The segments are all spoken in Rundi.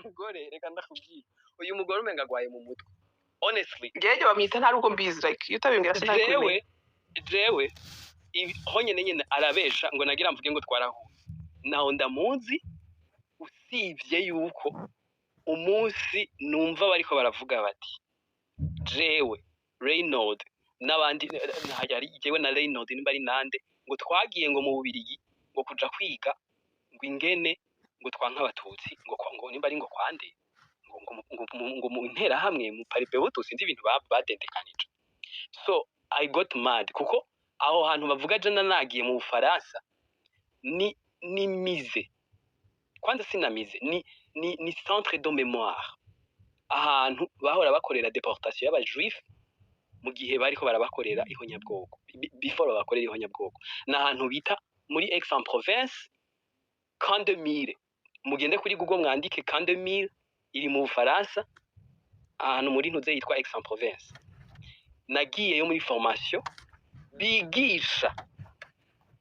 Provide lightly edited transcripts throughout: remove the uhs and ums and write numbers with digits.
Mugore, reka ndakubwira, uyu mugore umenga agwaye mu mutwe, honestly. Ngewe bamwita nta rugo mbizi, like iyo utabimbwira sinari Jewe kubimenya. Jewe honyene nyene arabesha ngo nagira mvuge ngo twarahuye, naho ndamuzi, usibye yuko umunsi numva bariko baravuga bati jewe Reynold n'abandi, hari jewe na Reynold nimba ari nande, ngo twagiye ngo mu Bubirigi ngo kuja kwiga ngo ingene ngo twanka Abatutsi, ngo ngo nimba ari ngo kwande ngo mu Interahamwe, mu Palipehutu, sinzi ibintu badendekanije. So I got mad kuko aho hantu bavuga je nagiye mu Bufaransa ni musée, kwanza sinamize, ni centre de mémoire, ahantu bahora bakorera déportation y'abajuif mu gihe bariko barabakorera ihonyabwoko, before babakorera ihonyabwoko. Ni ahantu bita muri Aix-en-Provence, Camp de Mille. Mugende kuri Google mwandike Camp de Mille, iri mu Bufaransa, ahantu muri ntuze yitwa Aix-en-Provence. Nagiyeyo muri formation bigisha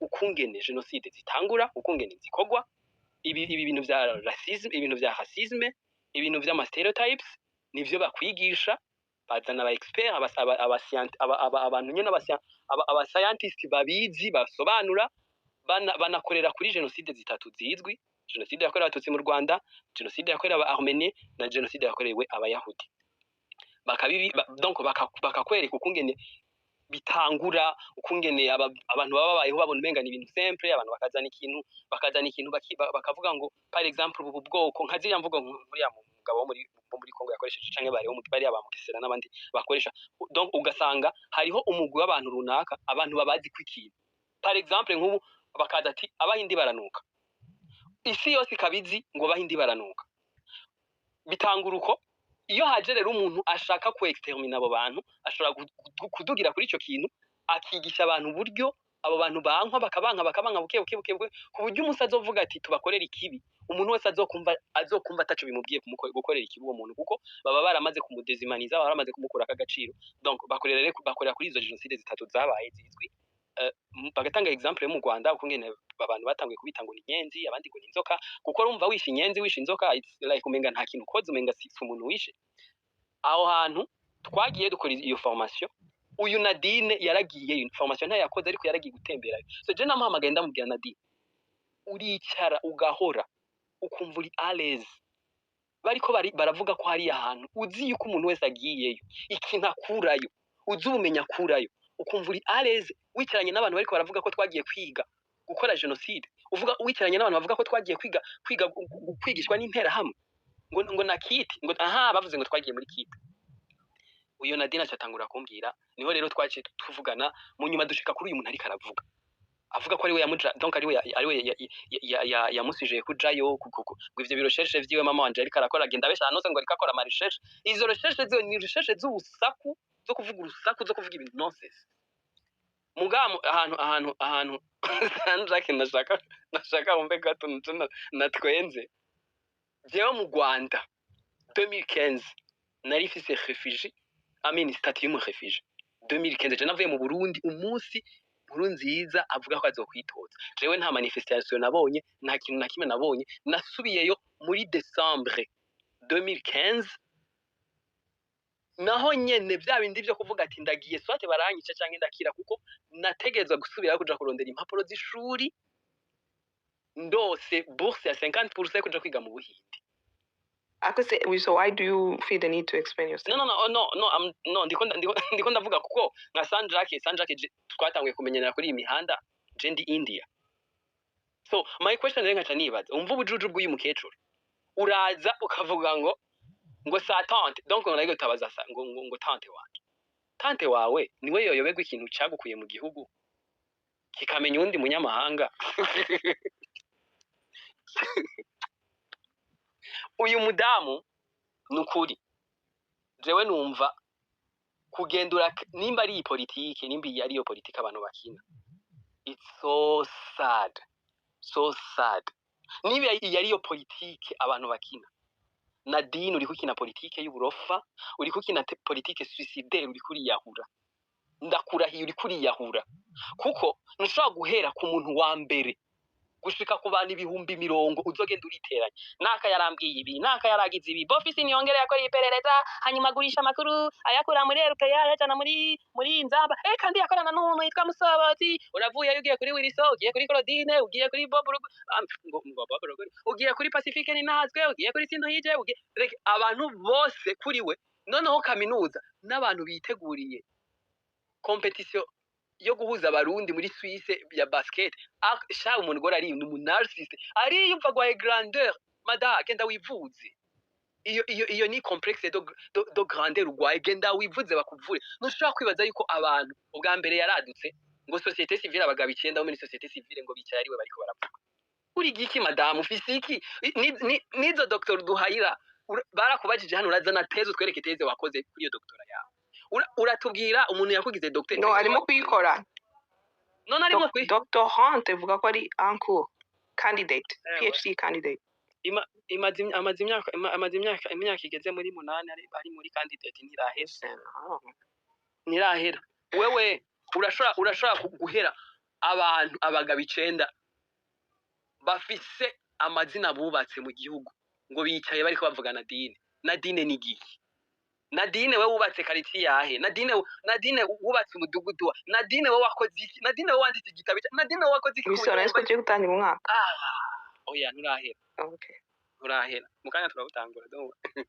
ukungene génocide zitangura, ukungene zikorwa, ibi bintu vya racisme, ibintu vya racisme, ibintu vy'ama stereotypes, nivyo bakwigisha. Bazana aba expert, abantu nyene aba scientist babizi, basobanura, banakorera kuri génocide zitatu zizwi: génocide yakorewe Abatutsi mu Rwanda, génocide yakorewe aba Arménie na génocide yakorewe Abayahudi. Bakabibi donc bakakwereka ukungene bitangura, ukungene abantu baba babayeho babona umenga ni ibintu simple, abantu bakazana ikintu bakavuga ngo par exemple ubu bwoko, nka ziriya mvugo nkuriya mugabo wo muri Congo yakoresheje, canke bari wo bariya ba Mugesera n'abandi bakoresha. Donc ugasanga hariho umugwi w'abantu runaka abantu babazi ko ikintu, par exemple nk'ubu bakaza ati Abahindi baranuka, isi yose ikabizi ngo Abahindi baranuka. Bitangura uko. Iyo haje rero umuntu ashaka ku exterminer abo bantu, ashobora kudugira kuri ico kintu, akigisha abantu uburyo abo bantu bankwa, bakabanka buke buke buke buke, ku buryo umunsi azovuga ati tubakorera ikibi, umuntu wese azokumva ataco bimubwiye gukorera ikibi uwo muntu, kuko baba baramaze kumudezimaniza, baba baramaze kumukurako agaciro. Donc bakorera rero, bakorera kuri izo génocide zitatu zabaye zizwi. Bagatanga exemple yo mu Rwanda, ukungene abantu batanguye kubita ngo ni inyenzi, abandi ngo ni inzoka, kuko urumva wishe inyenzi, wishe inzoka, it's like umenga nta kintu ukoze, umenga si umuntu wishe. Aho hantu twagiye dukora iyo formation, uyu Nadine yaragiye, formation ntayakoze, ariko yaragiye gutemberayo. So je namuhamagaye, ndamubwira: "Nadine, uricara ugahora ukumva uri à l'aise bariko baravuga ko hariya hantu uzi yuko umuntu wese agiyeyo ikintu akurayo, uzi ubumenyi akurayo, ukumva uri à l'aise wicaranye n'abantu bariko baravuga ko twagiye kwiga gukora génocide, uvuga wicaranye n'abantu bavuga ko twagiye kwiga kwigishwa n'Interahamwe, ngo na kiti, ngo aha bavuze ngo twagiye muri kiti?" Uyo Nadine acatangura kumbwira, niho rero twaciye tuvugana mu nyuma, dushika kuri uyu muntu ariko aravuga, avuga ko ariwe yamuja, donc ariwe yamusije kujayo, ngo ivyo birecherche vyiwe mama wanje ariko arakora, agenda abesha ahantu hose ngo ariko akora ama recherche. Izo recherche ziwe ni recherche z'ubusaku, zo kuvuga urusaku, zo kuvuga ibintu nonsense. Mugamu ahantu Jacques, nashaka wumve gato natwenze. Jewe mu Rwanda 2015 nari mfise réfugié, I mean statut y'umu réfugié. 2015 je navuye mu Burundi umunsi Nkurunziza avuga ko azokwitoza. Jewe nta manifestation nabonye, nta kintu na kimwe nabonye. Nasubiyeyo muri Décembre 2015, naho nyene vya bindi vyo kuvuga ati ndagiye, soit baranyica canke ndakira, kuko nategerezwa gusubirayo kuja kurondera impapuro z'ishuri, ndose bourse ya 50% yo kuja kwiga mu Buhinde. Ako se, so why do you feel the need to explain yourself? No, no, ndiko ndavuga kuko nka Sanjake twatanguye kumenyana kuri iyi mihanda, je ndi India. So my question rero, nkaca nibaza, umva ubujuju bw'uyu mukecuru, uraza ukavuga ngo sa tante, donc ngo nariko tabaza sa ngo tante wanje, tante wawe niwe yoyoberwa ikintu cagukuye mu gihugu kikamenya uwundi munyamahanga? Uyu mudamu nukuri jewe numva kugendura, nimba ari iyi politike, nimba iyi ariyo politike abantu bakina, it's so sad, so sad. Niba iyi ariyo politike abantu bakina, Nadine, uriko ukina politike y'uburofa, uriko ukina politike suicidaire, uriko uriyahura, ndakurahiye, uriko uriyahura, kuko ntushobora guhera ku muntu wa mbere. Gushika ku bantu 20,000 uzogenda uriteranya, naka yarambwiye ibi, naka yaragize ibi, bofisi niyongere yakoreye iperereza, hanyuma agurisha amakuru ayakura muri RPA ayajana muri Nzamba, kandi yakorana n'umuntu yitwa Musobozi. Uravuyeyo ugiye kuri Wiliso, ugiye kuri Claudine, ugiye kuri Bob Rugo, ngo Bob Rugo, ugiye kuri Pacifique Ninazwe, ugiye kuri Sinduhije, ugiye reka abantu bose kuri we. Noneho kaminuza n'abantu biteguriye compétition yo guhuza Abarundi muri Suisse ya basket. Sha, umuntu gora ari ni umunarcissiste, ariyumva gwaye grandeur. Mada, genda wivuze. Iyo ni complexe de grandeur urwaye. Genda wivuze bakuvure. Ntushobora kwibaza yuko abantu ubwa mbere yaradutse ngo société civile, abagabo 9 bo muri société civile ngo bicaye ariwe bariko baravuga. Uri giki, madamu? Ufise iki? Nizo docteur duhayira barakubajije hano, urazana thèse, utwereke thèse wakoze kuri iyo doctorat yawe. Uratubwira umuntu yakugize docteur. No, arimo kuyikora. None arimo kwi Doctorante ivuga ko ari en cours, candidate. Ewe. PhD candidate. Amaze imyaka igeze muri 8 ari muri candidate, ntirahera. Ntirahera. Wewe urashobora guhera abantu, abagabo 9 bafise amazina bubatse mu gihugu, ngo bicaye bariko bavuga Nadine. Nadine ni giki? Nadine, we wubatse quartier yahe? Nadine, Nadine wubatse umudugudu wa Nadine, we wakoze iki? Nadine, we wanditse igitabo Nadine, we wakoze iki ku Bisora buryo ese ko tugiye gutangira umwaka? Ah, oya, nturahera. Okay. Nturahera, mu kanya turawutangura, don't worry.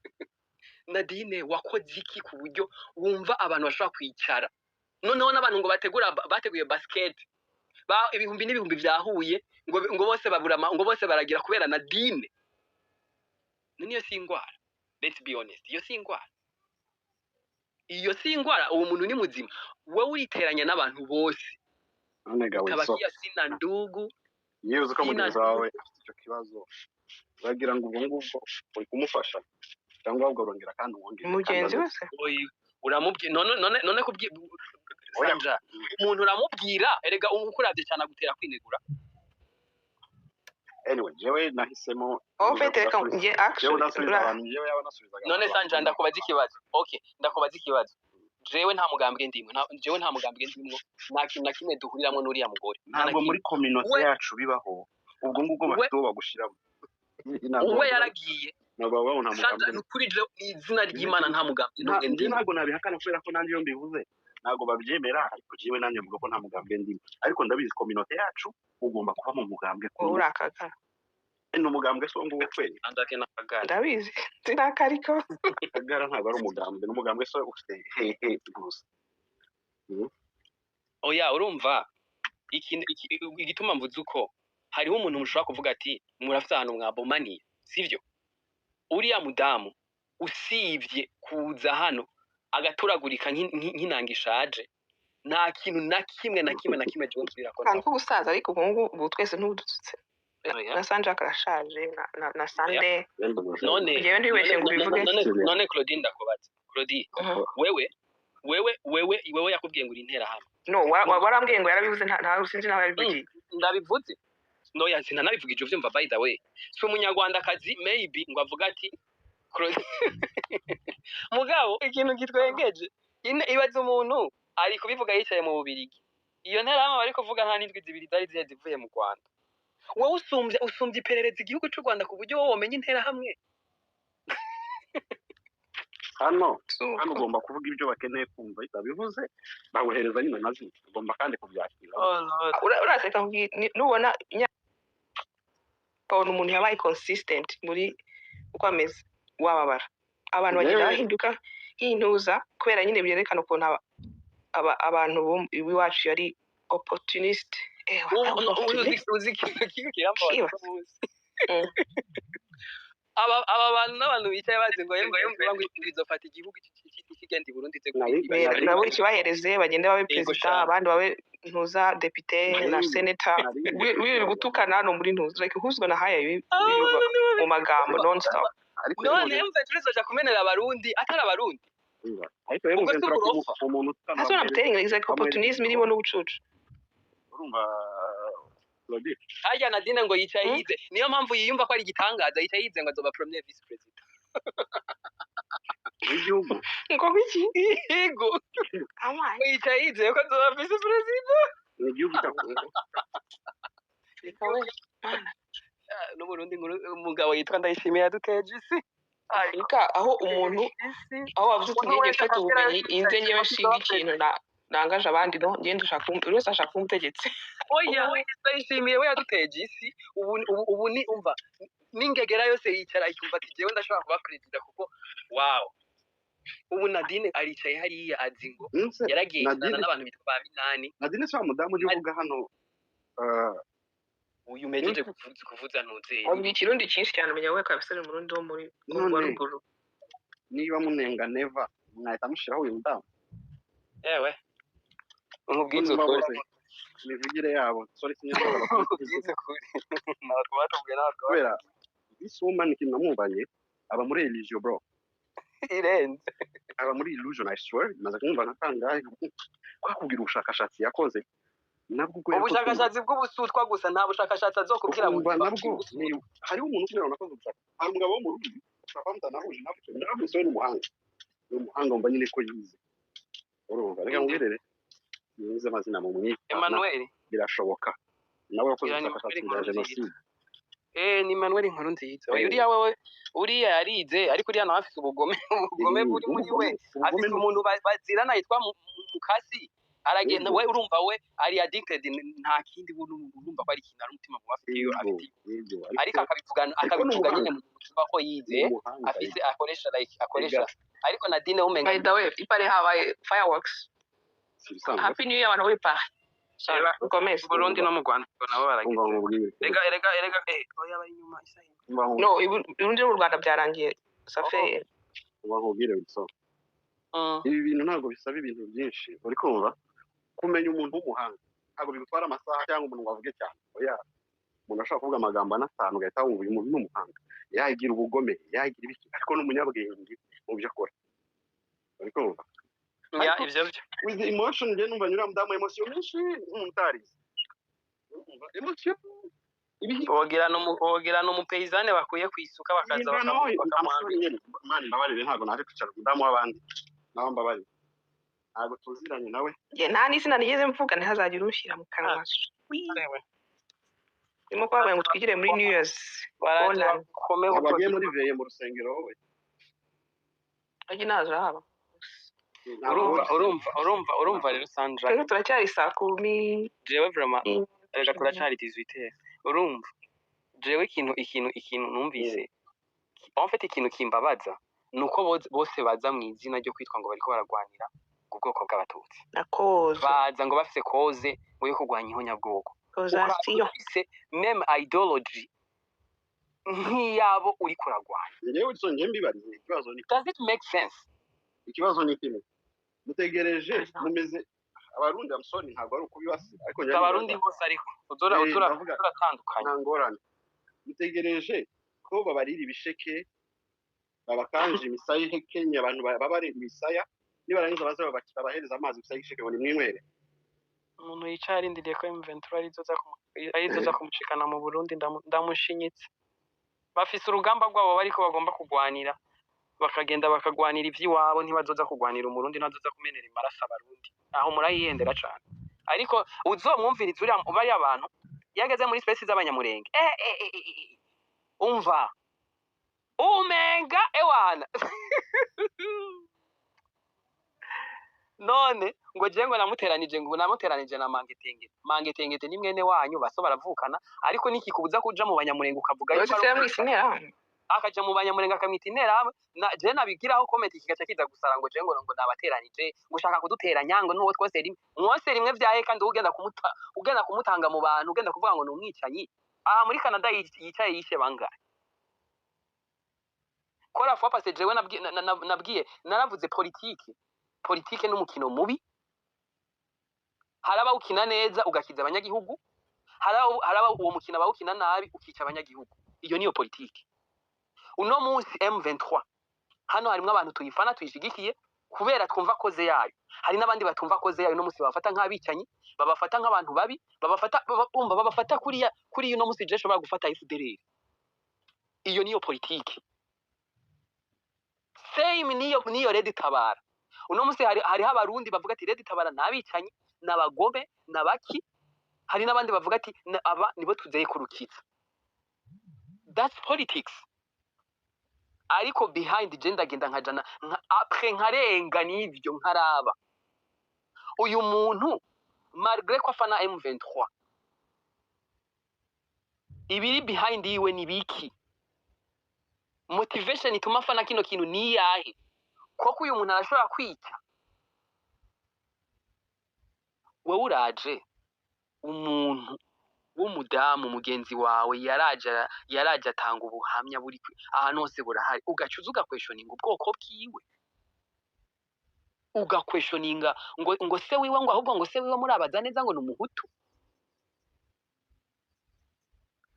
Nadine, wakoze iki ku buryo wumva abantu bashobora kwicara, noneho n'abantu ngo bategura, bateguye basket ba ibihumbi n'ibihumbi vyahuye, ngo bose babura ngo bose baragira kubera Nadine? None iyo si ingwara? Let's be honest, iyo si ingwara? Iyo si ingwara? Uwo muntu ni muzima? Wowe uriteranya n'abantu bose. None ga Wilson, Utabakia sina ndugu. Iyo uzi ko Sina mugenzi wawe afite icyo kibazo, uragira ngo ubwo ngubwo uri kumufasha cyangwa ahubwo urongera kandi umwongere kandi Mugenzi aze wese. Oyi, uramubwira none kubwi Oya. Sandra, umuntu uramubwira erega ukuravye cyane agutera kwinegura. Anyway, jewe nahisemo En fait, reka kudasubiza njye jewe actually udasubiza abantu, jewe yaba nasubizaga None abantu. Sandra, ndakubaza ikibazo. Okay, ndakubaza ikibazo. Jewe nta mugambwe ndimwe, jewe nta mugambwe ndimwo, nta kintu na kimwe duhuriramwo n'uriya mugore, nta na Ntabwo kimwe. muri communauté yacu bibaho ubwo ngubwo, bafite uwo bagushiramo. Ntabwo We bavuga yaragiye. Ntabwo bavuga ngo nta Sandra, mugambwe. Ni ukuri, jewe ni izina ry'Imana, nta mugambwe n'umwe Njye ndimwo. ntabwo nabihakana kubera ko nanjye iyo mbivuze ntabwo babyemera, ariko jewe nanjye mvuga ko nta mugambwe ndimo, ariko ndabizi communauté yacu ugomba kuba mu mugambwe Wowe kumwe. urakagara. Ni umugambwe se uwo nguwo kweli? Sandra ke nakagara. Ndabizi sinakariko. Kagara ntabwo ari umugambwe, ni umugambwe se ufite hehe gusa? Oya, urumva ikintu igituma mvuze uko, hariho umuntu mushobora kuvuga ati murafite ahantu mwabomaniye, sivyo? Uriya mudamu, usibye kuza hano agaturagurika nk'inanga ishaje, nta kintu na kimwe na kimwe na kimwe jewe nsubira ko. Akantu k'ubusaza, ariko ubu ngubu ubu twese ntubudutse. Oya. Na Sandra karashaje na Sande. None Njyewe ntibeshye ngo none ubivuge. None Claudine, ndakubaza Claudine. Wewe wewe yakubwiye ngo uri interahamwe? No, warambwiye ngo yarabivuze, nta sinzi naho yabivugiye. Ndabivuze noya, sinanabivugije, uvyumva. By the way, si umunyarwandakazi, maybe ngo avuga ati mugabo ikintu gitwengeje ibaza umuntu ari kubivuga yicaye mu Bubirigi. Iyo nterahamwe bari kuvuga nta n'indwi 2 zari zihe zivuye mu Rwanda. Wowe usumbye iperereza igihugu c'u Rwanda ku buryo wowe womenya interahamwe? Hano Si hano uko. Ugomba kuvuga ibyo bakeneye kumva, utabivuze baguhereza nyine amazina, ugomba kandi kubyakira. Oh Lord. Uraseka nubona ukabona umuntu yabaye consistent muri uko ameze, wababara. Abantu bagenda Yewe. bahinduka nk'intuza kubera nyine byerekana ukuntu abantu bo iwacu yari opportunist. Opportunist. Uzi ikintu kibi kirambabaza? Kibaza. Uno munsi aba bantu n'abantu bicaye bazi ngo yemwe ngo izofata igihugu kigenda i Burundi ize Nabo ikibahereze bagende babe Yego, perezida, sha. abandi babe ntuza depite na senator. Wirirwa gutukana hano muri ntuza, like who's gonna hire you? Aba Wirirwa bantu ni mu magambo non stop. Ariko none M23 izoja kumenera Abarundi atari Abarundi? Ariko rero Ubwo si Ventura uburofa. umuntu utukana That's what I'm saying, it's like opportunism irimo n'ubucucu. Urumva Claudine? Harya Nadine ngo yicaye yize, niyo mpamvu yiyumva ko ari igitangaza, yicaye yize ngo azoba premier vice président w'igihugu. Ngo biki? Yego. Amaye. Ngo yicaye yizeye ko azoba vice président. Ni igihugu cya Reka we. Mana. N'Uburundi nkuru, umugabo yitwa Ndayishimiye yaduteje isi. Afurika aho umuntu Isi. Aho wavuze uti Umuntu ngiye wese gufata akagera ubumenyi inze ngewe nshinga ikintu nangaje abandi, no ngende ushaka buri wese ashaka kuba umutegetsi. Oya, Ndayishimiye we yaduteje isi. Ubu ni umva n'ingegera yose yicara ikumva ati jewe ndashobora kuba perezida, kuko wow, ubu Nadine aricaye hariya azi ngo Nse yaragiye Nadine yicarana n'abantu bitwa ba Minani. Nadine si wa mudamu ujya uvuga hano Uyu mejeje kuvuza ntuzeye. Avuga Ikirundi cyinshi cyane, umenya we kabisa ni Umurundi wo muri wa None ruguru. Niba munenga Neva, mwahita mushyiraho uyu mudamu? Ewe, nkubwize Niba ukuri. bose imivugire yabo, sorry, Kinyarwanda bakunda kuvuga. Nkubwize ukuri, ntabwo batubwiye, ntabwo. Kubera this woman, ikintu namubanye, aba muri illusion, bro. Irenze. Aba muri illusion, I swear. Maze kumva nka kangahe kwakubwira ubushakashatsi yakoze nabwo ubwo yakoze. Ubushakashatsi bw'ubusutwa gusa, nta bushakashatsi azokubwira Ukumva buzima. nabwo hariho umuntu ukubwira ngo nakoze ubushakashatsi. Hari umugabo wo mu Rundi ushobora kuba mutanahuje, nawe nawe we ni umuhanga, ni umuhanga, wumva nyine ko yize. Urumva, reka nkubwire, yize amazina mu mwita. Emmanuel. Birashoboka nawe wakoze Iriya ni ubushakashatsi Emmanuel bwa Nkurunziza. jenoside. Eh, ni Emmanuel Nkurunziza. Oya, Eh. uriya wewe, uriya yarize, ariko uriya nawe afite ubugome, ubugome buri muri we. Ubugome. Afite umuntu bazirana yitwa Mukasi, aragenda. Yego. We urumva we ari addicted, nta kindi, urumva ko ari ikintu, ari umutima mubi afite iyo Yego, afite. Yego. Ariko akabivuga Ariko ni akabivuga nyine umuhanga. mu kuvuga ko yize. Ni umuhanga. Afise akoresha, like akoresha. Ega. Ariko Nadine umenga By the way, i Paris habaye fireworks. Si ibisanzwe. Happy New Year abantu b'i Paris. Sorry, Eba, ukomeze. mu Burundi no mu Rwanda ubwo nabo baragize. Umva nkubwire. Erega, erega, erega, eh, oya, bari inyuma isaha imwe. Umva No, Burundi no mu Rwanda byarangiye safe. Umva nkubwire, Wilson. Ibi bintu ntabwo bisaba ibintu byinshi, uri kumva? Kumenya umuntu w'umuhanga ntabwo bigutwara amasaha cyangwa umuntu ngo avuge cyane. Oya, umuntu ashobora kuvuga amagambo anatanu ugahita wumva uyu muntu ni umuhanga. Yagira ubugome, yagira ibiki, ariko ni umunyabwenge mu byo akora, uri kumva? Ya. Ariko Ivyo byo. with the emotion, njye numva nyura mudamu emotion nyinshi nk'umuntu utarize. Urumva? Emotion ibihi. Wogira n'umupeyizane bakwiye kwisuka bakaza Ingano. bakamuhambira. Nyine mani, mbabarire, ntabwo naje kwicara umudamu w'abandi nawe, mbabarire, ntabwo tuziranye nawe. Njye nta n'izina nigeze mvuga, ntihazagire unshyira mu kanwa. Ewe. Ndimo kubabwira ngo twigire muri New Year's. Baraje. Bonane. Bakome. Ntabwo wagiye muri veye mu rusengero wowe? Ajya inaha zirahaba. Ntabwo. Urumva, urumva rero, Sandra. Twebwe turacyari saa 10. Jewe vraiment, erega turacyari 18. Urumva, jewe ikintu numvise, en fait ikintu kimbabaza ni uko bose baza mu izina ryo kwitwa ngo bariko baragwanira ubwoko bw'Abatutsi. Na cause. Baza ngo bafise cause ngo yo kurwanya ihonyabwoko. Causation. Ufise même ideology nk'iyabo uriko uragwanya. Njyewe so njye mbibarize ikibazo ni Does it make sense? Ikibazo ni kimwe mutegereje, mumeze Abarundi, I'm sorry, ntabwo ari ukubibasira, ariko njye Abarundi bose, ariko uzora Eh, uzora ndavuga uratandukanye. Nta ngorane. Mutegereje ko babarira ibisheke, babakanje imisaya ihekenye, abantu babarira imisaya, nibarangiza baze babahereza amazi gusa y'igisheke ngo nimwinywere. Umuntu yicaye arindiriye ko M23 arizo za kumushikana mu Burundi, ndamushinyitse. Bafise urugamba rwabo bariko bagomba kugwanira, bakagenda bakagwanira ivy'iwabo, ntibazoza kugwanira Umurundi, ntibazoza kumenera amaraso Abarundi. Aho murayiyendera cane, ariko uzomwumviriza uriya bariya bantu iyo ageze muri space z'Abanyamurenge, eh, umva umenga ewana. None ngo jewe ngo namuteranije na Mangetengete. Mangetengete ni mwene wanyu, baso baravukana, ariko nikikubuza kuja mu Banyamurenge ukavuga Uretse yuko se ari yamwise interahamwe. Akaja mu Banyamurenge akamwita interahamwe, na je nabigiraho comment kigaca kiza gusara ngo je ngo nabateranije, ngo ushaka kuduteranya, ngo nuwo twose rimwe mwose rimwe vyahe, kandi ugenda kumuta, ugenda kumutanga mu bantu, ugenda kuvuga ngo ni umwicanyi. Aha muri Canada yicaye yishe bangahe? Kora fois passée jewe nabwiye naravuze politike n'umukino mubi. Hari abawukina neza ugakiza abanyagihugu, hari uwo mukino abawukina nabi ukica abanyagihugu. Iyo niyo politike. Uno munsi M23 hano harimwo abantu tuyifana, tuyishigikiye kubera twumva cause yayo. Hari n'abandi batumva cause yayo, uno munsi babafata nk'abicanyi, babafata nk'abantu babi, babafata umva babafata kuriya kuri uno munsi je shobora gufata FDLR. Iyo niyo politike. Same niyo Red Tabara. Uno munsi hariho Abarundi bavuga ati Red Tabara n'abicanyi, n'abagome, n'abaki. Hari n'abandi bavuga ati aba nibo tuzeye kurukiza. That's politics. Ariko behind je ndagenda nkajana nka après, nkarenga n'ivyo, nkaraba uyu muntu, malgré ko afana M23, ibiri behind yiwe ni biki? Motivation ituma afana kino kintu ni iyahe? Koko uyu muntu arashobora kwica? Wewe uraje, umuntu w'umudamu mugenzi wawe yaraje atanga ubuhamya buri ahantu hose burahari, ugaca uza ugaquestioninga ubwoko bwiwe, ugaquestioninga ngo se wiwe, ngo ahubwo ngo se wiwe murabaza neza ngo ni umuhutu.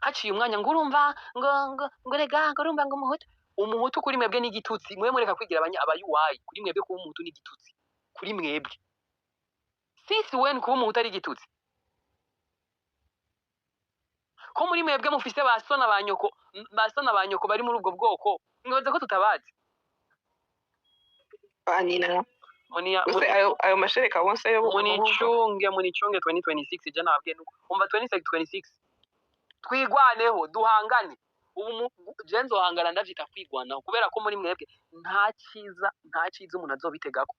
Haciye umwanya ngo urumva ngo rega, ngo urumva ngo umuhutu, umuhutu kuri mwebwe n'igitutsi. Mwe mureka kwigira abayuwayi. Kuri mwebwe kuba umuhutu n'igitutsi kuri mwebwe. Since when kuba umuhutu ari igitutsi? Ko muri mwebwe mufise ba so na ba nyoko, ba so na ba nyoko bari muri ubwo bwoko, mwibaza ko tutabazi? Ba nyina. Muri Use ayo mashereka wonse yo bumva. Municunge 2026. Je nababwiye nuko umva 2026 twigwaneho, duhangane. Ubu je nzohangana, ndavyita kwigwanaho, kubera ko muri mwebwe nta cyiza umuntu azobitegako.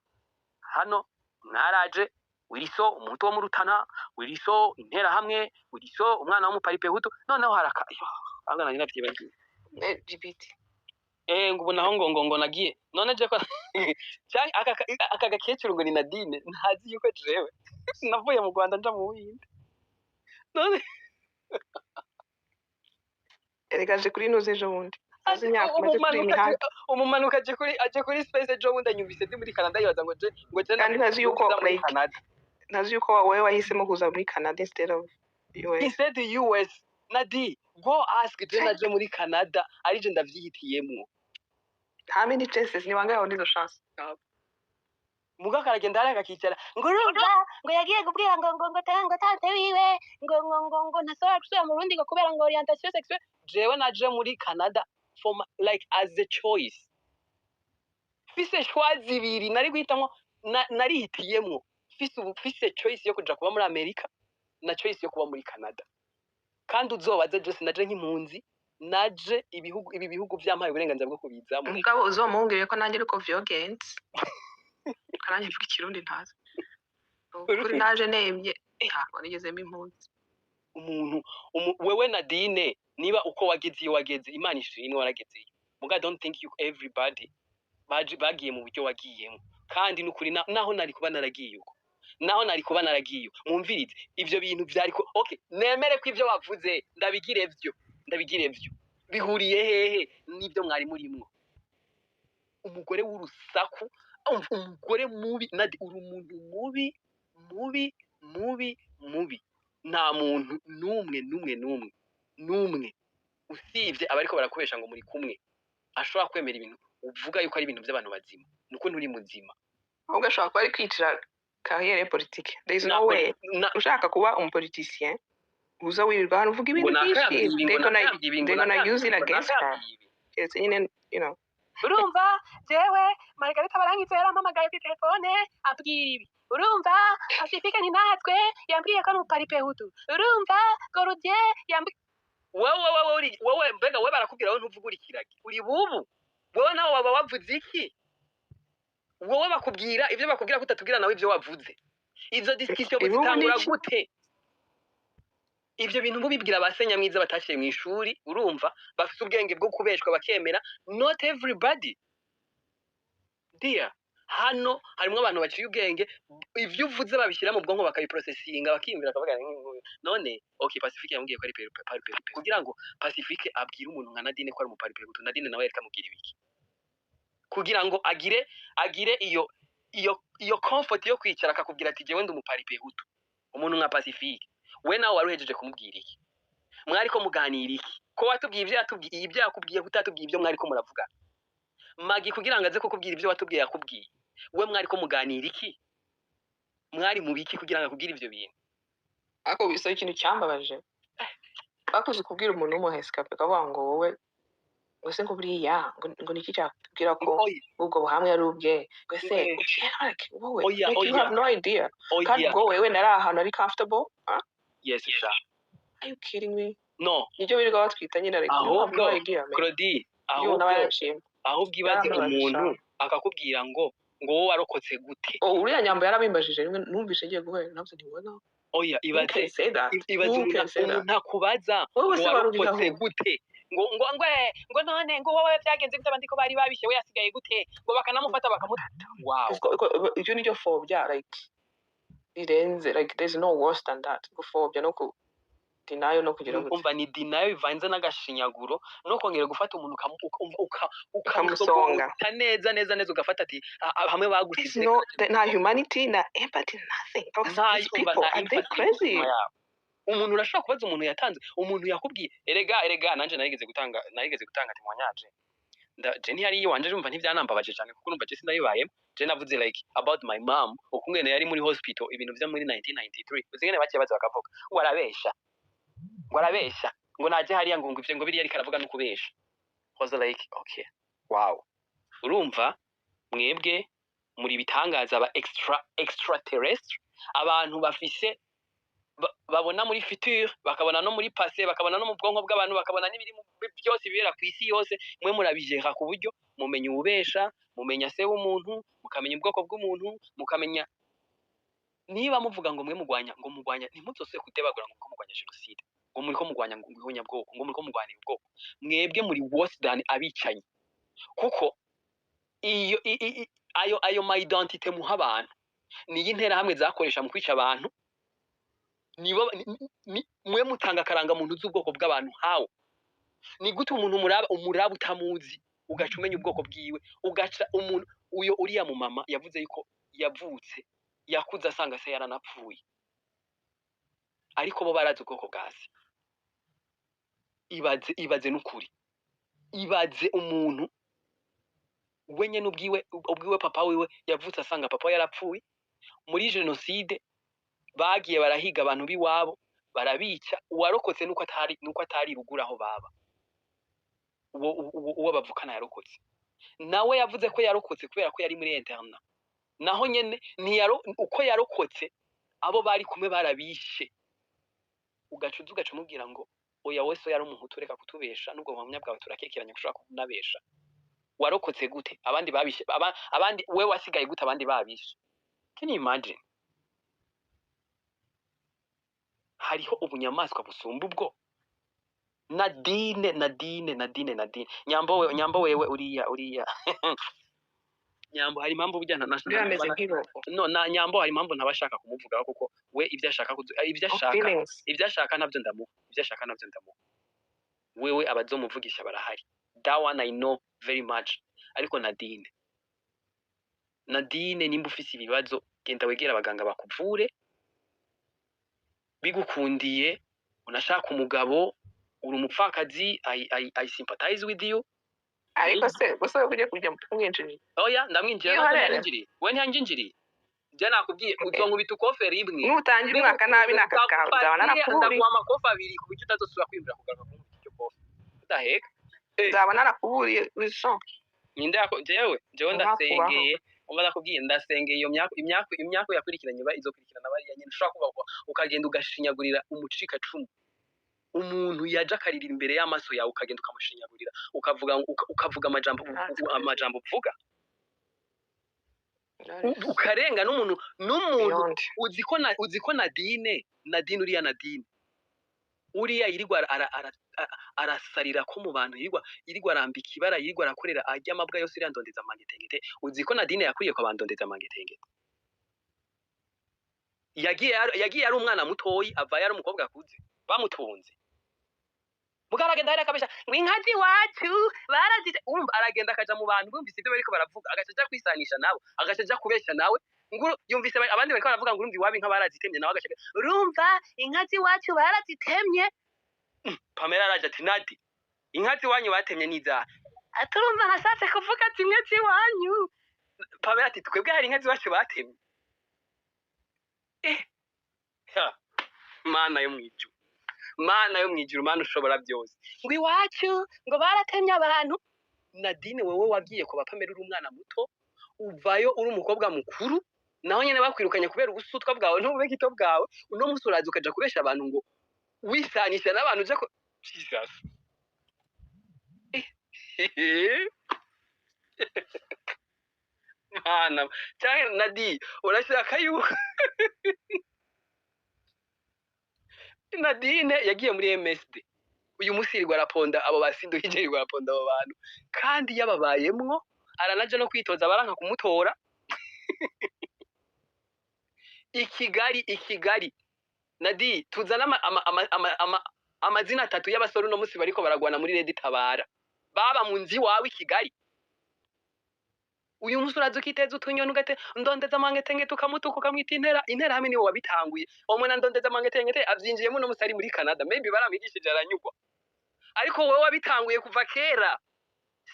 Hano mwaraje, Wiriso umuhutu wo mu Rutana, Wiriso interahamwe, Wiriso umwana w'umuparipehutu. Noneho haraka ahubwo nari navyibagiye. LGBT. Eh, ngo ubu naho ngo nagiye none je ko canke aka gakecuru ngo ni Nadine, ntazi yuko jewe navuye mu Rwanda nja mu Buhinde none. Erega aje kuri nuze ejo bundi azi imyaka umaze kuri Umumanuka imihanda. Umumanuka aje kuri space ejo bundi, anyumvise ndi muri Canada, yibaza ngo je Kandi ntazi yuko nza muri like Canada. Ntazi yuko wowe wahisemo kuza muri Canada instead of US. Instead US. Nadi, go ask. Je naje muri Canada ari je ndavyihitiyemwo. How many chances? Ni wangahe wabona izo chance? Muga karagenda hariya akakicara ngo urumva ngo yagiye kubwira ngo tante wiwe ngo ntasubira gusubira mu Burundi ngo kubera ngo orientation sexuelle. Jewe naje muri Canada for my, like, as a choice. Fise choix zibiri nari guhitamwo, narihitiyemwo. Fise ubu fise choice yo kuja kuba muri Amerika na choice yo kuba muri Canada. Kandi uzobaze, je sinaje nk'impunzi, naje ibihugu, ibi bihugu vyampaye uburenganzira bwo kubizamo. Mugabo uzomumbwire ko nanjye ariko vyogenze, nanjye mvuga ikirundi ntazi. Ukuri naje nemye, ntabwo nigezemo impunzi. Umuntu wewe Nadine, niba uko wageze iyo wageze, Imana ishimwe waragezeyo. Muga don't think you everybody baje bagiye mu buryo wagiyemo. Kandi nukuri naho nari kuba naragiye uko, naho nari kuba naragiye uko, mwumvirize ivyo bintu vyari ko okay, nemere ko ivyo bavuze ndabigire vyo, ndabigire vyo, bihuriye hehe n'ibyo mwari murimwo? Umugore w'urusaku, umugore mubi. Nadi, uri umuntu mubi, mubi, mubi, mubi. Nta muntu n'umwe, n'umwe, n'umwe, n'umwe, usibye abariko barakubesha ngo muri kumwe, ashobora kwemera ibintu uvuga yuko ari ibintu by'abantu bazima. Nuko nturi muzima. Ahubwo ashobora kuba ari kwicira carrière politique. There is Na no way na ushaka kuba umupoliticien uza wirirwa hano uvuga ngo ibintu byinshi. nakambye ibi, ngo They're gonna nakambye ibi, ngo they're gonna nakambye use it ibi, ngo against her. nakambye ibi. Keretse nyine Urumva jewe Margarita Barangiza yarampamagaye kuri telefone ambwira ibi. Urumva Pacifique Ntinatwe yambwiye ko ari umuparipehutu. Urumva Gorudie yambwiye. Wewe uri wewe, mbega wewe barakubwira, wowe ntuvuga, uri kiragi, uri bubu. Wewe nawe waba wavuze iki? Wowe bakubwira ibyo bakubwira ko utatubwira nawe ibyo wavuze. Izo discussion Ibubu ni muzitangura iki? gute? Ibyo bintu mubibwira ba senyamwiza batashiye mu ishuri. Urumva bafite ubwenge bwo kubeshwa bakemera. Not everybody, dear. Hano harimo abantu baciye ubwenge, ibyo uvuze babishyira mu bwonko, bakabiprocessinga, bakiyumvira, bakavuga none okay, Pacifique yambwiye ko ari paripehutu. Kugira ngo Pacifique abwire umuntu nka Nadine ko ari umuparipehutu, Nadine nawe yareka amubwira ibiki kugira ngo agire iyo comfort yo kwicara akakubwira ati jewe ndi umuparipehutu? Umuntu nka Pacifique, we nawe wari uhejeje kumubwira iki? Mwari ko muganira iki? Ko watubwiye ibyo yatubwiye, ibyo yakubwiye, kutatubwiye ibyo mwari ko muravuga? Magi kugira ngo aze kukubwira ibyo watubwiye yakubwiye, we mwari ko muganira iki? Mwari mu biki kugira ngo akubwire ibyo bintu? Ariko bisa ikintu cyambabaje, bakuze kubwira umuntu w'umurescapé, ukavuga ngo wowe ngo se ngo buriya ngo niki cyakubwira ko Ngo oya. ubwo buhamya ari ubwe, ngo ese Eh. like wowe, Oya, like you oya. have no idea. Kandi Oya. ubwo wewe nari ahantu ari comfortable, huh? Yes sha. Are you kidding me? No. Nibyo birirwa batwita nyine, ariko niyo mpamvu Ahubwo Imana igiye amenya Claudie, iyo umuntu aba ahubwo yanciyemo. Ahubwo ibaze Yarambabaje umuntu sha. akakubwira ngo wowe warokotse gute? Oh, uriya Nyambo yarabimbajije rimwe, numvise ngiye guhera, navuze nti "Wena, Oya, who ibaze can say that? Ibaze Who umuntu can say that?" umuntu akubaza Wowe ngo se wari uri warokotse aho? gute, ngo none ngo wowe byagenze gute, abandi ko bari babishe, we yasigaye gute, ngo bakanamufata bakamuta, wow. Ibyo ni byo phobia, like rirenze, like there's no worse than that, gupfobya no ku denial no kugira gute. Umva, ni denial bivanze n'agashinyaguro no kongera gufata umuntu Ukamusonga. Ukamusogota neza neza neza, ugafata ati hamwe There's bagusize. no nta humanity, na empathy, nothing. Nta These umva people, nta are they empathy mu crazy? mitima yabo. Umuntu urashobora kubaza umuntu yatanze, umuntu yakubwiye, erega nanje narigeze gutanga témoignage. Je ntiyari iwanje, urumva ntivyanambabaje cyane kuko urumva je sinabibayemo. Je navuze like about my mom, ukungene yari muri hospital, ibintu vyo muri 1993. Uzi ingene baciye baza bakavuga ngo arabesha, ngo arabesha, ngo naje hariya, ngo ivyo ngo biriya ariko aravuga no kubesha. Was like, okay, wow. Urumva mwebwe muri bitangaza, aba extraterrestre, abantu bafise babona muri future, bakabona no muri passé, bakabona no mu bwonko bw'abantu, bakabona n'ibiri byose bibera ku isi yose. Mwe murabijera ku buryo mumenya ububesha, mumenya se w'umuntu, mukamenya ubwoko bw'umuntu, mukamenya niba muvuga ngo mwe mugwanya, ngo mugwanya, ntimuzosubire kudebagura ngo muriko mugwanya jenoside, ngo muriko mugwanya ngo ihonyabwoko, ngo muriko mugwanira ubwoko. Mwebwe muri worse than abicanyi, kuko iyo ayo ma identité muha abantu niyo interahamwe zakoresha mu kwica abantu. Nibo mwe mutanga akarangamuntu z'ubwoko bw'abantu. Hawo ni gute umuntu umuraba, umuraba utamuzi, ugaca umenya ubwoko bwiwe, ugaca umuntu uyo uriya mu mama yavuze yuko yavutse, yakuze asanga se yaranapfuye, ariko bo barazi ubwoko bwa se? Ibaze, ibaze n'ukuri, ibaze umuntu we nyene ubwiwe papa wiwe yavutse asanga papa we yarapfuye muri jenoside. Bagiye barahiga abantu b'iwabo, barabica, uwarokotse nuko atari ruguru aho baba. Uwo bavukana yarokotse nawe yavuze ko yarokotse kubera ko yari muri internat. Naho nyene ntiyaro, uko yarokotse abo bari kumwe barabishe. Ugaca uza ugaca umubwira ngo oya, wese yari umuhutu, reka kutubesha, n'ubwo buhamya bwawe turakekeranya ko ushobora kunabesha. Warokotse gute abandi babishe, abandi we wasigaye gute abandi babishe? Can you imagine? Hariho ubunyamaswa busumba ubwo? Nadine, Nadine, Nadine, Nadine, Nyambo, wewe Nyambo, wewe uriya Nyambo, hari impamvu burya Uriya ameze nk'iroko. No, na Nyambo hari impamvu ntabashaka kumuvugaho, kuko we ibyo ashaka ibyo No ashaka feelings. Ibyo ashaka nabyo ndamuha, ibyo ashaka nabyo ndamuha. Wewe abazomuvugisha barahari, that one I know very much. Ariko Nadine, Nadine, nimba ufise ibibazo, genda wegera abaganga bakuvure. Bigukundiye unashaka umugabo, uri umupfakazi, I sympathize with you. Ariko se gusa ujye kujya kumwinjirira? Oya, ndamwinjira. Iyo Ntabwo harere. Ntiyanyinjiriye, we ntiyanjinjiriye. Je nakubwiye, uzonkubita ukofe rimwe. Nutangira umwaka nabi ni akazi kawe, nzaba narakuburiye. Ndaguha amakofe abiri ku buryo utazosubira kwiyumvira kugaruka kunkubita iryo kofe udaheka. Nzaba narakuburiye, Wilson. Ninde yako? Jewe Umwaku ndasengeye. Umva, ndakubwiye, ndasengeye iyo myako yakurikiranye, izokurikirana bariya nyene. Ushobora kuba ukagenda ugashinyagurira umucikacumu, umuntu yaje akarira imbere y'amaso yawe, ukagenda ukamushinyagurira, ukavuga ukavuga amajambo That's amajambo uvuga, That is ukarenga n'umuntu. beyond. Uzi ko Nadine, uriya Nadine uriya yirirwa arasarira ko mu bantu, yirirwa arambika ibara, yirirwa arakorera arya amabwa yose, uriya ndondeza amangetengete. Uzi ko Nadine yakuriye kwa bandondeza amangetengete? Yagiye ari umwana mutoyi, avayo ari umukobwa akuze, bamutunze. Mugabo aragenda hariya akabesha ngo inka z'iwacu barazite. Urumva aragenda akaja mu bantu, bumvise ibyo bariko baravuga, agaca aja kwisanisha nabo, agaca aja kubesha nawe ngo yumvise abandi bariko baravuga ngo urumva iwabo inka barazitemye, nawe agaca urumva inka z'iwacu barazitemye. Pamela araje ati: "Nadi, inka z'iwanyu batemye n'izahe?" Ati: "Urumva nashatse kuvuga ati inka z'iwanyu." Pamela ati: "Twebwe hari inka z'iwacu batemye?" Eh ha, Mana yo mwijuru, Mana yo mwijuru, Mana ushobora byose, ngo iwacu ngo baratemye abantu. Nadine, wewe wagiye ku bapamela uri umwana muto, uvayo uri umukobwa mukuru, naho nyene bakwirukanye kubera ubusutwa bwawe n'ubube gito bwawe. Uno musi uraza ukaja kubesha abantu ngo wisanisha n'abantu uja Jesus. Mana cyangwa Nadi, urashaka yuko Nadine yagiye muri MSD, uyu munsi yirirwa araponda abo basinduhije, yirirwa araponda abo bantu, kandi yababayemwo, aranaja no kwitoza baranka kumutora i Kigali. I Kigali, Nadi, tuzana amazina atatu y'abasore uno munsi bariko baragwana muri RED Tabara, baba mu nzu iwawe i Kigali. Uyu munsi uraza ukiteza utunyoni, ugate ndondeza amangetenge, tukamutuka, ukamwita intera intera hamwe. Niwe wabitanguye uwo mwana ndondeza amangetenge, avyinjiyemo uno munsi ari muri Canada, maybe baramwigishije aranyugwa, ariko wowe wabitanguye kuva kera.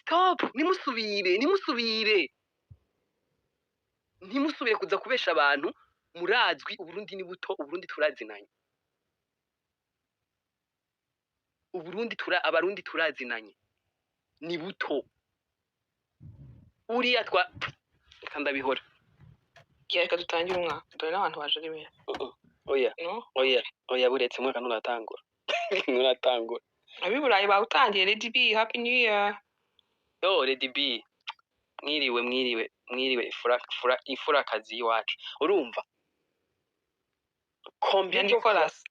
Stop, nimusubire, nimusubire, ntimusubire kuza kubesha abantu. Murazwi, Uburundi ni buto, Uburundi turazinanye, Uburundi tura Abarundi turazinanye, ni buto. Uriya twa reka ndabihora. Reka dutangire umwaka, dore n'abantu baje ari benshi. Oya. No. Oya, oya, buretse, umwaka nturatangura, nturatangura. Ab'i Burayi bawutangiye. Lady B, happy new year. Yo, Lady B, mwiriwe, mwiriwe, mwiriwe, ifura ifura ifurakazi y'iwacu. Urumva Na combien de fois Nicolas.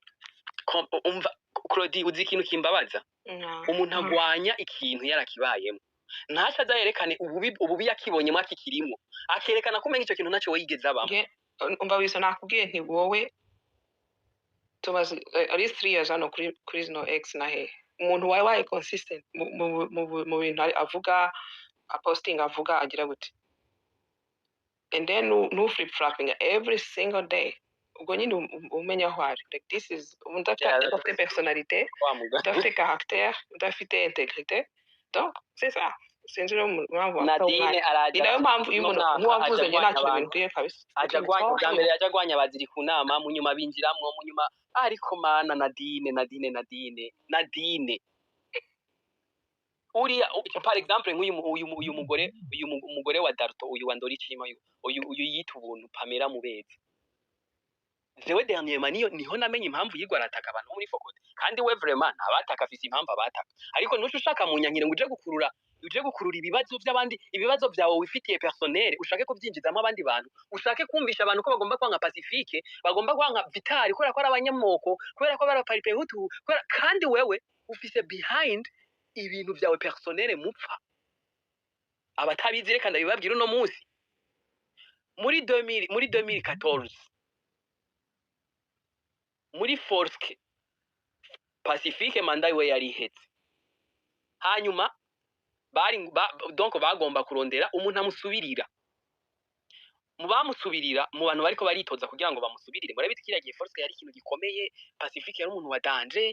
Umva Claudie, uzi ikintu kimbabaza? No. Umuntu agwanya ikintu yarakibayemo, ntaco aza yerekane ububi, ububi yakibonyemo akikirimo, akerekana ko umenga ico kintu ntaco we yigeze abamo. Nge umva wiso, nakubwiye nti wowe tumaze at least 3 years hano kuri zino X, na he umuntu wabaye consistent mu bintu avuga, aposting, avuga, agira gute, and then nu flip flopping every single day, ubwo nyine umenya aho ari. Like, this is umuntu udafite personnalité, Wa mugani. udafite caractère, udafite intégrité. Donc c'est ça, sinzi rero impamvu wafata Nadine umwanya. araja Ni nayo mpamvu iyo uno umuntu mwaka nk'uwavuze aja njye nta agwanya kintu abantu, bimbwiye kabisa. aja agwanya ubwa mbere, aja agwanya abaziri ku nama, mu nyuma binjiramwo, mu nyuma. Ariko mana, Nadine, Nadine, Nadine, Nadine, uriya par exemple nk'uyu uyu mugore, uyu umugore wa Darto, uyu wa Ndoricima, uyu yita ubuntu Pamela Mubezi, jewe dernièrement niyo niho namenye impamvu yigwa arataka abantu bo muri FOCODE. Kandi we vraiment ntabataka, afise impamvu abataka, ariko ntuce ushaka mu nyankire ngo uje gukurura ibibazo by'abandi, ibibazo byawe wifitiye personnel, ushake kubyinjizamo abandi bantu, ushake kumvisha abantu ko bagomba kwanga Pacifique, bagomba kwanga Vitali kubera ko ari abanyamoko, kubera ko ari abaparipehutu, kubera kandi wewe ufise behind ibintu byawe personnel mupfa. Abatabizi reka ndabibabwira uno munsi. Muri 2000, muri 2014, muri Forske, Pacifique mandat we yari ihetse, hanyuma bari donc bagomba kurondera umuntu amusubirira. Mu bamusubirira, mu bantu bariko baritoza kugira ngo bamusubirire, murabizi kiriya gihe Forske yari ikintu gikomeye, Pacifique yari umuntu wa danger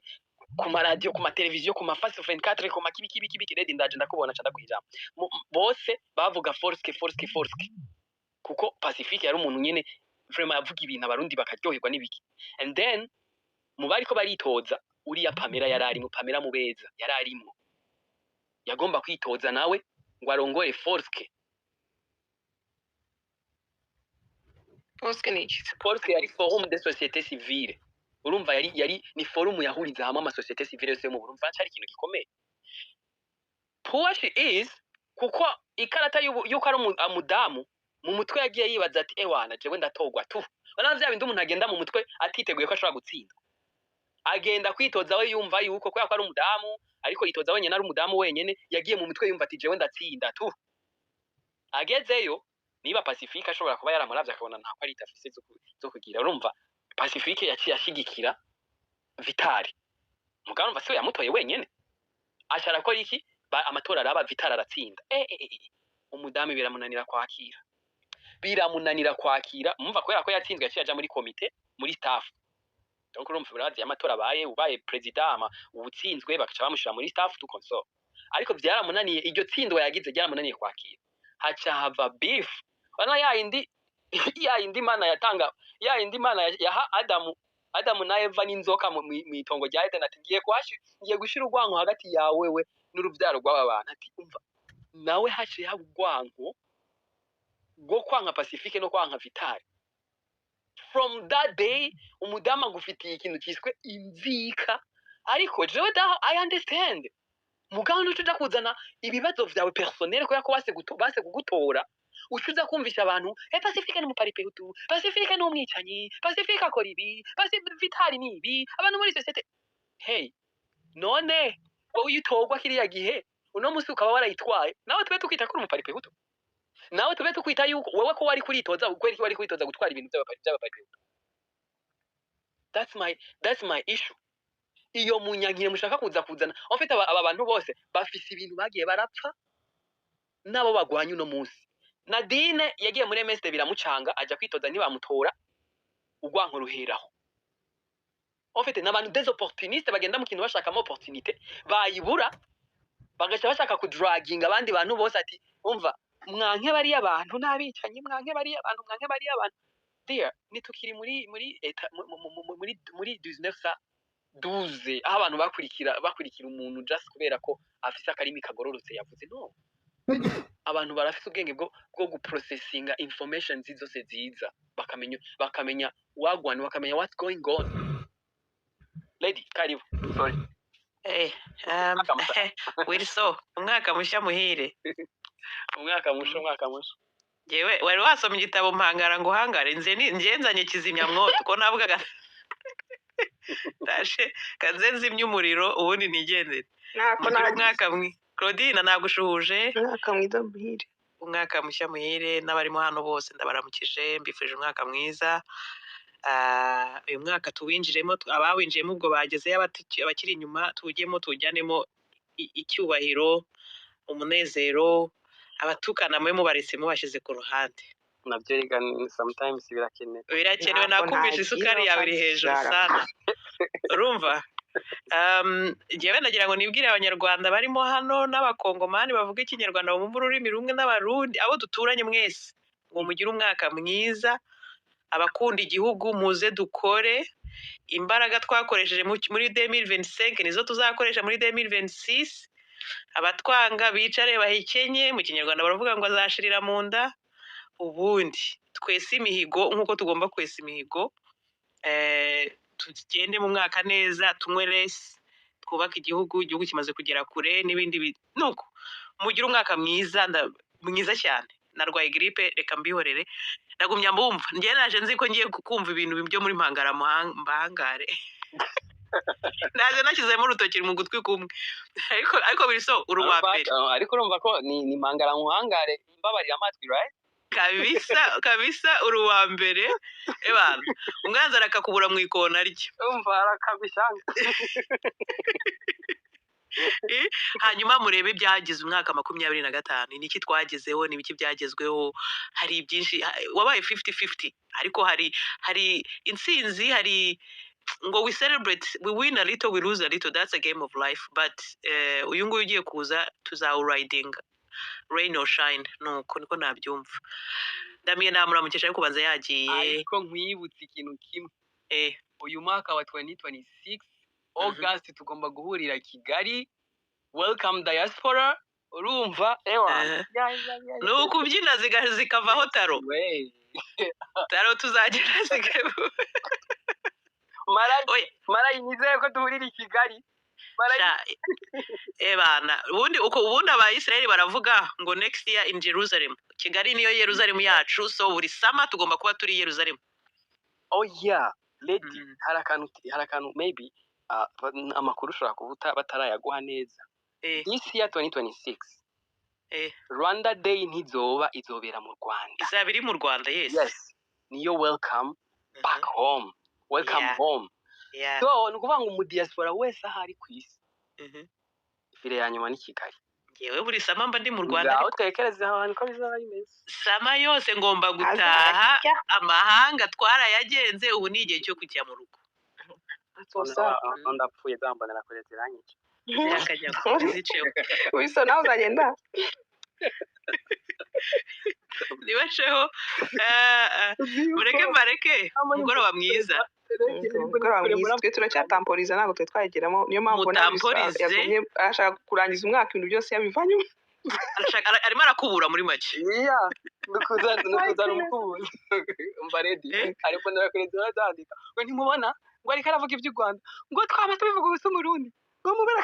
ku maradiyo, ku mateleviziyo, ku mafasi 24, ku makibi kibi kibi. Redi, ndaje ndakubona, ca ndaguha ijambo. Bose bavuga Forske, Forske, Forske, kuko Pacifique yari umuntu nyene vraiment yavuga ibintu Abarundi bakaryoherwa n'ibiki. And then mu bariko baritoza, uriya Pamela yari arimwo, Pamela Mubeza yari arimwo, yagomba kwitoza nawe ngo arongore Forske. Forske ni iki? Forske yari forum des sociétés civiles. Urumva yari ni forum yahuriza hamwe ama société civile yose yo mu Burundi, cari ikintu gikomeye. Poor she is, kuko ikarata yuko ari umudamu mu mutwe yagiye yibaza ati: "Ewana, jewe ndatorwa tu." Urabona vya bindi umuntu agenda mu mutwe atiteguye ko ashobora gutsinda, agenda kwitoza we yumva yuko kubera ko ari umudamu, ariko yitoza wenyene, ari umudamu wenyene, yagiye mu mutwe yumva ati: "Jewe ndatsinda tu." Agezeyo, niba Pacifique ashobora kuba yaramuravye akabona nta qualité afise zo kugira, urumva Pacifique yaciye ashigikira Vitali. Mugabo urumva siwe yamutoye wenyene, aca arakora iki? Amatora araba, Vitali aratsinda. Umudamu biramunanira kwakira, biramunanira kwakira. Mumva, kubera ko yatsinzwe, yaciye aja muri komite, muri staff. Donc urumva, urazi amatora abaye, ubaye président, ama uwutsinzwe bakaca bamushira muri staff tout consort. Ariko byaramunaniye, iryo tsindwa yagize ryaramunaniye kwakira, haca hava beef. Bana ya yindi mana yatanga, ya yindi mana yaha Adamu na Eva n'inzoka mw'itongo rya Eden, ati: Ngiye gushira urwanko hagati yawe we n'uruvyaro rw'aba bantu." Ati umva, nawe haciye haba urwanko rwo kwanka Pacifique no kwanka Vitali. From that day umudamu agufitiye ikintu cyiswe inzika. Ariko jewe daha I understand, mugabo ntuca uja kuzana ibibazo vyawe personnel kubera ko base kugutora, uca uza kumvisha abantu: "Eh, Pacifique ni umuparipehutu, Pacifique ni umwicanyi, Pacifique akora ibi, Vitali ni ibi." Abantu muri société, hey, none wowe iyo utorwa kiriya gihe, uno musi ukaba warayitwaye, nawe tube tukwita ko uri umuparipehutu? Nawe tube tukwita yuko wewe ko wari kuritoza, kubera iki wari kuritoza gutwara ibintu vy'abaparipehutu? That's my issue. Iyo munyankire mushaka kuza kuzana, en fait, aba bantu bose bafise ibintu bagiye barapfa nabo bagwanya uno munsi. Nadine yagiye muri MSD biramucanga, aja kwitoza ntibamutora, urwanko ruheraho. En fait, n'abantu des opportunistes bagenda mu kintu bashakamo opportunité, bayibura bagaca bashaka kudraginga abandi bantu bose ati: "Umva, mwanke bariya bantu n'abicanyi, mwanke bariya bantu, mwanke bariya bantu." Dear, nitukiri muri état muri 1912 aho abantu bakurikira umuntu just kubera ko afise akarimi kagororotse yavuze. No, abantu barafise ubwenge bwo guprocessinga information zose ziza, bakamenya wagwan, bakamenya what's going on. Lady, karibu, sorry. Umwaka mushya. Wilson, umwaka mushya muhire. Umwaka musha, umwaka musha. Yewe, wari wasoma igitabo Mpangara ngo uhangare? Nze nje nzanye kizimyamwoto, ko navugaga ndaje kanze nzimye umuriro ubundi nigendere. Ntako Mugire nagize. umwaka mwi Claudine, nagushuhuje. Umwaka mwiza muhire. Umwaka mushya muhire n'abarimo hano bose, ndabaramukije, mbifurije umwaka mwiza. Uyu mwaka tuwinjiremo, abawinjiyemo ubwo bagezeyo, abakiri inyuma tuwujyemo, tuwujyanemo icyubahiro, umunezero. Abatukana mube mubaretse, mubashyize ku ruhande. Nabyo rega sometimes birakenewe. Birakenewe. Ntako Nakumvisha isukari ntagira yawe iri hejuru kabyara. sana. Urumva, njyewe nagira ngo nibwire Abanyarwanda barimo hano n'Abakongomani bavuga Ikinyarwanda bumva ururimi rumwe n'Abarundi, abo duturanye mwese, ngo mugire umwaka mwiza. Abakunda igihugu, muze dukore. Imbaraga twakoresheje muri 2025 nizo tuzakoresha muri 2026. Abatwanga bicare bahekenye, mu Kinyarwanda baravuga ngo azashirira mu nda. Ubundi twese imihigo nk'uko tugomba kwesa imihigo, tugende mu mwaka neza, tunywe less, twubake igihugu. Igihugu kimaze kugera kure n'ibindi nuko mugire umwaka mwiza, mwiza cyane. Narwaye grippe, reka mbihorere. Ndagumya mbumva. Njye naje nzi ko ngiye kumva ibintu byo muri Mpangara mbahangare, naje nashyizemo urutoki mu gutwi kumwe, ariko biri so uri uwa mbere. Ariko urumva ko ni mangara nkuhangare, mbabarira amatwi, right? Kabisa kabisa, uri uwa mbere. Ebana, umwanzi arakakubura mu ikona rye. Urumva arakabishanga. Hanyuma murebe ibyagize umwaka 25, ni iki twagezeho, ni ibiki byagezweho? Hari byinshi, wabaye 50-50, ariko hari intsinzi, hari ngo we celebrate, we win a little, we lose a little, that's a game of life. But uyu nguyu ugiye kuza tuzawuridinga rain or shine. Nuko niko nabyumva. Ndamiye, namuramukisha ariko ubanza yagiye. Ariko nkwibutse ikintu kimwe. Uyu mwaka wa 2026, August, tugomba guhurira Kigali, welcome diaspora. Urumva, ewa. Ya, ya, ya, ya. Ni ukubyina zikavaho taro. We. Taro tuzagera zikava. Marayi. Oya. Marayi, nizeye ko duhurira i Kigali, Marayi. Sha, ebana, ubundi uko ubundi Abayisiraheli baravuga ngo "Next year in Jerusalem". Kigali niyo Yerusalemu yacu, so buri summer tugomba kuba turi i Yerusalemu. Oh yeah, lady. Hari akantu maybe amakuru ushobora kuba batarayaguha neza. This year 2026, Rwanda Day ntizoba, izobera mu Rwanda. Izaba iri mu Rwanda, yes. Yes, niyo welcome back home, welcome home. So ni ukuvuga ngo umudiaspora wese aho ari ku isi, file ya nyuma ni Kigali. Ngewe buri summer mba ndi mu Rwanda. Ngaho Ariko tekereza aho hantu ko bizaba bimeze. Summer yose ngomba gutaha. Azajya. Amahanga twarayagenze, ubu ni igihe cyo kujya mu rugo. Tuza. Ndapfuye, zambonera kure ziranyica. Zirakajya ziceho. Wilson, nawe uzagenda? Nibaceho. Mureke mbareke, umugoroba mwiza. Umugoroba mwiza. Twe turacyatamporiza, ntabwo twe twayigeramo, niyo mpamvu ubona Wilson Mutamporize. yagumye arashaka kurangiza umwaka ibintu byose yabivanyemo. Arimo arakubura muri make. Iya, nukuzana umukubuzo. Umva, ready. Eh? Ariko ndakureza, urazandika ngo ntimubona. Ngo ariko aravuga iby'u Rwanda, ngo twaba tubivuga ubusa, Umurundi ngo mubara.